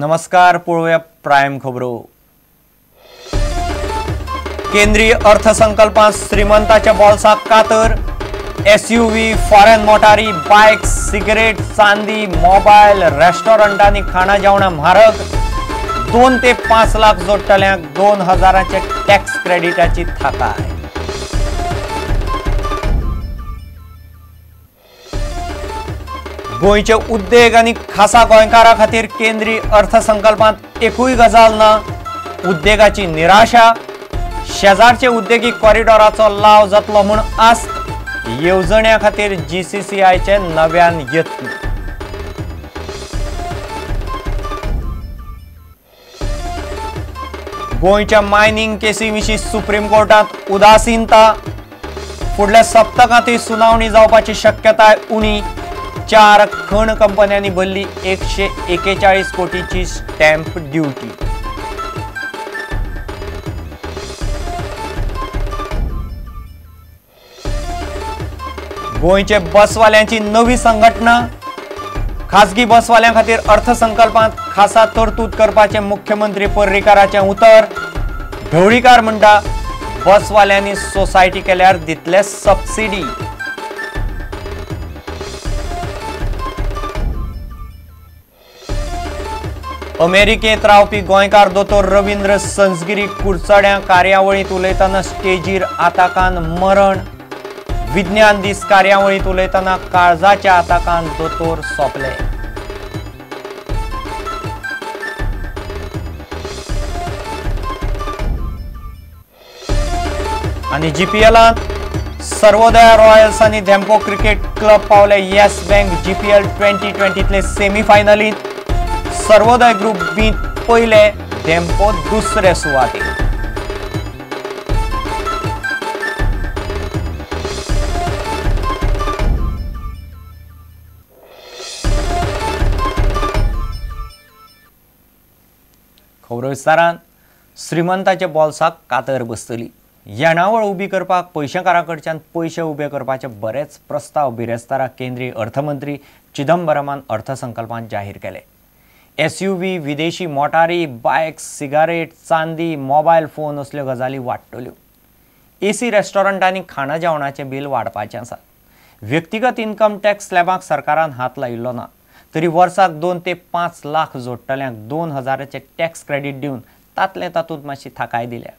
नमस्कार, पळोवया प्रायम खबरो. केंद्रीय अर्थसंकल्पांत श्रीमंताच्या बोल्साक कातर. एसयूव्ही, फॉरेन मोटारी, बायक, सिगरेट, चांदी, मोबायल, रेस्टॉरंटांनी खाणा जेवणां म्हारग. 2 ते 5 लाख जोडटल्यांक 2000 टॅक्स क्रेडिटाची थाकाय. गोंयचे उद्देग आनी खासा गोंयकारां खातीर केंद्रीय अर्थसंकल्पांत एकूय गजाल ना. उद्देगाची निराशा. शेजारचे उद्देगीक कॉरिडॉराचो लाव जातलो म्हूण आस्त. येवजण्या खातीर जीसीसीआयचे नव्यान यत्न. गोंयच्या मायनिंग केसी विशीं सुप्रीम कोर्टांत उदासीनता. फुडल्या सप्तकांतूय सुनावणी जावपाची शक्यताय उणी. 4 खण कंपन्यांनी भरली 141 कोटीची स्टॅम्प ड्युटी. गोंयचे बसवाल्यांची नवी संघटना. खाजगी बसवाल्यां खातीर अर्थसंकल्पांत खासा तरतूद करपाचें मुख्यमंत्री पर्रीकाराचें उतर. ढवळीकार म्हणटा बसवाल्यांनी सोसायटी केल्यार दितले सबसिडी. अमेरिकेंत रावपी गोंयकार दोतोर रवींद्र संजगिरी कुडचड्यां कार्यावळींत उलयतना स्टेजीर आताकान मरण. विज्ञान दीस कार्यावळींत उलयतना काळजाच्या आताकान दोतोर सोंपले. आनी जीपीएलांत सर्वोदया रॉयल्स आनी धेंपो क्रिकेट क्लब पावले येस बँक जीपीएल 2020तले सेमीफायनलींत. सर्वोदय ग्रुप बींत पयले, धेंपो दुसरे सुवातेर. खबरो विस्तारान. श्रीमंताच्या बोल्साक कातर बसतली. येणावळ उबी करपाक पयशेकारां कडच्यान पयशे उबे करपाचे बरेच प्रस्ताव बिरेस्तारा केंद्रीय अर्थमंत्री चिदंबरमान अर्थसंकल्पांत जाहीर केले. एसयूव्ही, विदेशी मोटारी, बायक, सिगारेट, चांदी, मोबायल फोन असल्यो गजाली वाडटल्यो. एसी रेस्टॉरंटांनी खाणा जेवणाचें बील वाडपाचें आसा. व्यक्तिगत इन्कम टॅक्स स्लॅबाक सरकारान हात लायिल्लो ना तरी वर्साक 2 ते 5 लाख जोडटल्यांक 2000 टॅक्स क्रेडीट दिवन तातले तातूंत मातशी थाकाय दिल्या.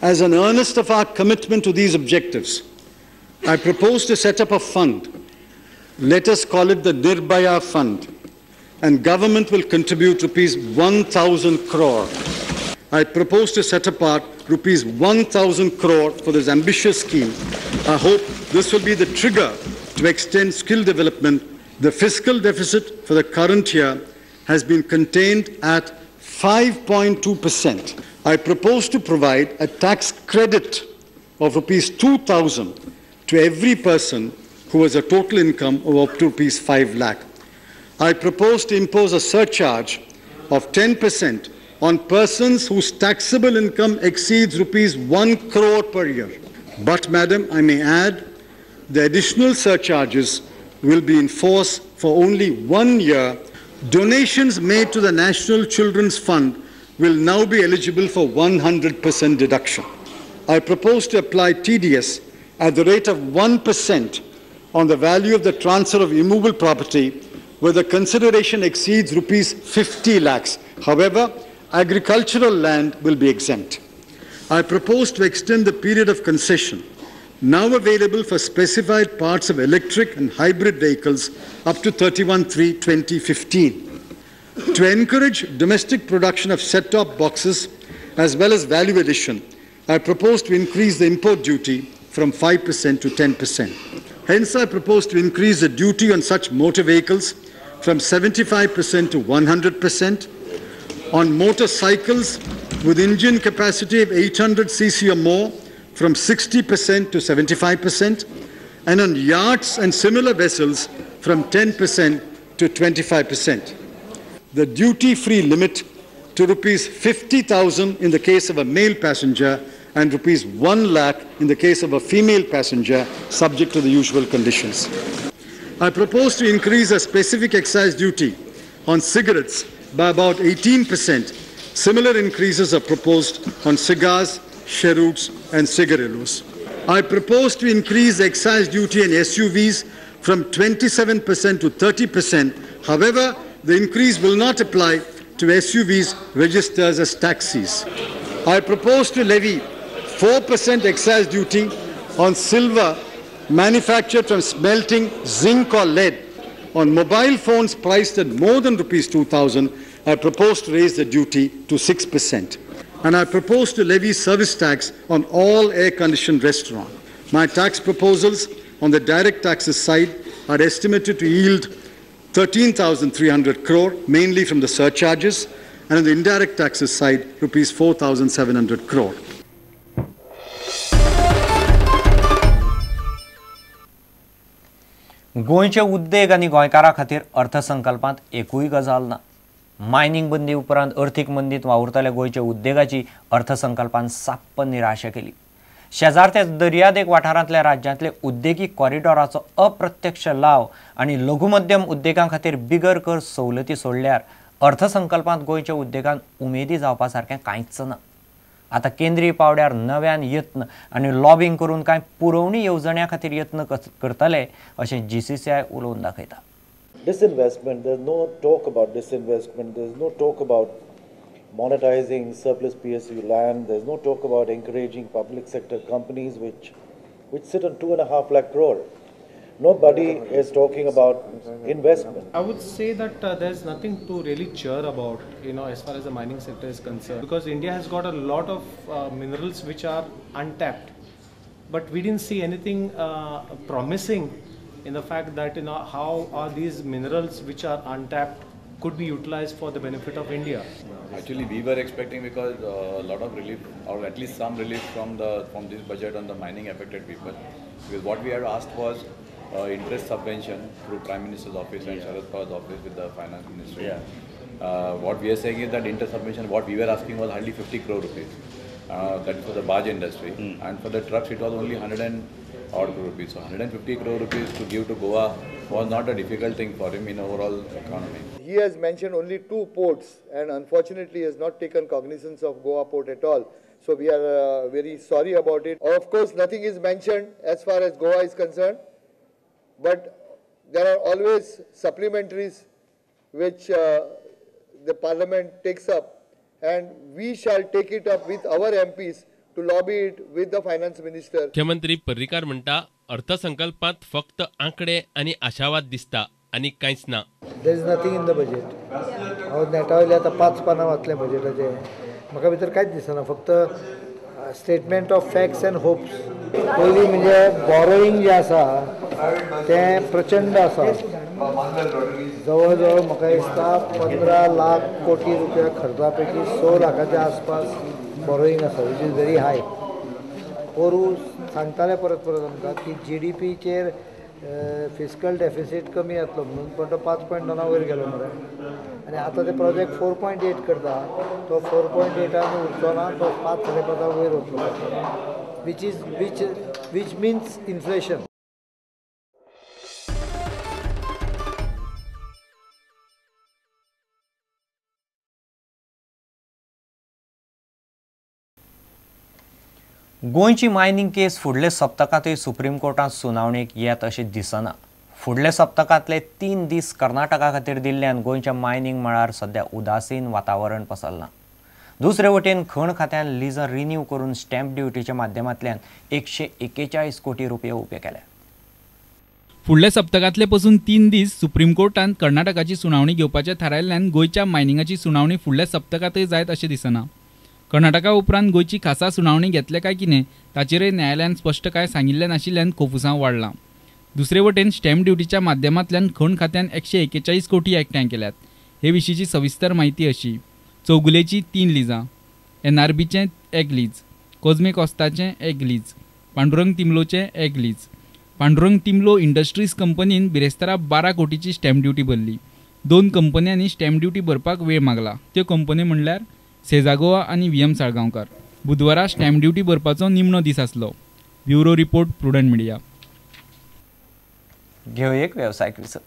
As an earnest of our commitment to these objectives, I propose to set up a fund. Let us call it the Nirbhaya Fund. And government will contribute rupees 1,000 crore. I propose to set apart rupees 1,000 crore for this ambitious scheme. I hope this will be the trigger to extend skill development. The fiscal deficit for the current year has been contained at 5.2%. I propose to provide a tax credit of rupees 2,000 to every person who has a total income of up to rupees 5 lakh. I propose to impose a surcharge of 10% on persons whose taxable income exceeds rupees 1 crore per year. But, madam, I may add, the additional surcharges will be in force for only 1 year. Donations made to the National Children's Fund will now be eligible for 100% deduction. I propose to apply TDS at the rate of 1% on the value of the transfer of immovable property where the consideration exceeds rupees 50 lakhs. However, agricultural land will be exempt. I propose to extend the period of concession now available for specified parts of electric and hybrid vehicles up to 31/3/2015. To encourage domestic production of set-top boxes as well as value addition, I propose to increase the import duty from 5% to 10%. Hence, I propose to increase the duty on such motor vehicles from 75% to 100%, on motorcycles with engine capacity of 800 cc or more from 60% to 75%, and on yachts and similar vessels from 10% to 25%. The duty-free limit to rupees 50,000 in the case of a male passenger and rupees 1 lakh in the case of a female passenger, subject to the usual conditions. I propose to increase a specific excise duty on cigarettes by about 18%. Similar increases are proposed on cigars, cheroots and cigarillos. I propose to increase excise duty on SUVs from 27% to 30%. However, the increase will not apply to SUVs registered as taxis. I propose to levy 4% excise duty on silver manufactured from smelting zinc or lead. On mobile phones priced at more than rupees 2,000, I propose to raise the duty to 6%. And I propose to levy service tax on all air-conditioned restaurants. My tax proposals on the direct taxes side are estimated to yield 13,300 crore, mainly from the surcharges, and on the indirect taxes side, rupees 4,700 crore. गोंयचे उद्देग आनी गोंयकारां खातीर अर्थसंकल्पांत एकूय गजाल ना. Mining बंदी उपरांत अर्थीक मंदीत वावुरतल्या गोंयच्या उद्देगाची अर्थसंकल्पान साप्प निराशा केली. शेजारच्या दर्यादेग वाठारांतल्या राज्यांतले उद्देगीक कॉरिडॉराचो अप्रत्यक्ष लाव आनी लघुमध्यम उद्देगां खातीर बिगर कर सवलती सोडल्यार अर्थसंकल्पांत गोंयच्या उद्देगान उमेदी जावपा सारकें कांयच ना. आतां केंद्रीय पावड्यार नव्यान यत्न आनी लॉबिंग करून कांय पुरवणी येवजण्यां खातीर यत्न करतले अशें GCCI उलोवन दाखयता. Disinvestment, there's no talk about disinvestment, there's no talk about monetizing surplus PSU land, there's no talk about encouraging public sector companies which sit on 2.5 lakh crore. Nobody is talking about investment. I would say that there's nothing to really cheer about, you know, as far as the mining sector is concerned, because India has got a lot of minerals which are untapped, but we didn't see anything promising in the fact that, you know, how are these minerals which are untapped could be utilized for the benefit of India. Actually, we were expecting, because a lot of relief, or at least some relief from this budget on the mining affected people, because what we had asked was interest subvention through Prime Minister's office and Sharad Pawar's office with the Finance Ministry. Yeah. What we are saying is that interest subvention, what we were asking was hardly 50 crore rupees. That is for the barge industry, and for the trucks it was only 100 and odd crore rupees. So 150 crore rupees to give to Goa was not a difficult thing for him in overall economy. He has mentioned only 2 ports and unfortunately has not taken cognizance of Goa port at all. So we are very sorry about it. Of course, nothing is mentioned as far as Goa is concerned, but there are always supplementaries which the parliament takes up, and we shall take it up with our MPs to lobby it with the finance minister. मुख्यमंत्री पर्रीकार म्हणटा अर्थसंकल्पांत फक्त आंकडे आनी आशावाद दिसता आनी कांयच ना. There is nothing in the budget. हांव नेटा वयले आतां 5 पानां वाचलें बजेटाचें, म्हाका भितर कांयच दिसना, फक्त statement of facts and hopes. पयलीं म्हणजे बॉरोईंग जें आसा तें प्रचंड आसा, जवळ जवळ म्हाका दिसता 15 लाख कोटी रुपया खर्चा पैकी 6 लाखाच्या आसपास बॉरोईंग आसा, which is very हाय. पोरू सांगताले परत परत आमकां की GDPचेर फिस्कल डेफिसीट कमी जातलो म्हणून, पण तो 5.9 वयर गेलो मरे, आनी आतां ते प्रोजेक्ट 4.8 करता, तो 4.8 उरचो ना, तो 5.5 वयर वतलो, which means inflation. गोंयची मायनिंग केस फुडल्या सप्तकांतूय सुप्रीम कोर्टांत सुनावणेक येत अशें दिसना. फुडल्या सप्तकांतले 3 दीस कर्नाटका खातीर दिल्ल्यान गोंयच्या मायनिंग मळार सध्या उदासीन वातावरण पसरलां. दुसरे वटेन खण खात्यान लिजां रिन्यू करून स्टॅम्प ड्युटीच्या माध्यमांतल्यान 141 कोटी रुपये उबे केले. फुडल्या सप्तकांतले पसून 3 दीस सुप्रीम कोर्टान कर्नाटकाची सुनावणी घेवपाचें थारायल्ल्यान गोंयच्या मायनिंगाची सुनावणी फुडल्या सप्तकांतय जायत अशें दिसना. कर्नाटका उपरांत गोंयची खासा सुनावणी घेतले काय कितें ताचेरय न्यायालयान स्पश्ट काय सांगिल्लें नाशिल्ल्यान कोफुसांव वाडलां. दुसरे वटेन स्टॅम्प ड्युटीच्या माध्यमांतल्यान खण खात्यान 141 कोटी एकठांय केल्यात. हे विशींची सविस्तर म्हायती अशी: चौगुलेची 3 लिजां, NRBचें 1 लीज, कोजमे कोस्ताचें 1 लीज, पांडुरंग तिमलोचें 1 लीज. पांडुरंग तिमलो इंडस्ट्रीज कंपनीन बिरेस्तारा 12 कोटीची स्टॅम्प ड्युटी भरली. 2 कंपन्यांनी स्टॅम्प ड्युटी भरपाक वेळ मागला, त्यो कंपन्यो म्हणल्यार सेजा गोवा आनी VM Salgaonkar. बुधवारा स्टॅम्प ड्युटी भरपाचो निमणो दीस आसलो. Bureau report, Prudent Media. घेवया एक वेवसायीक विसव.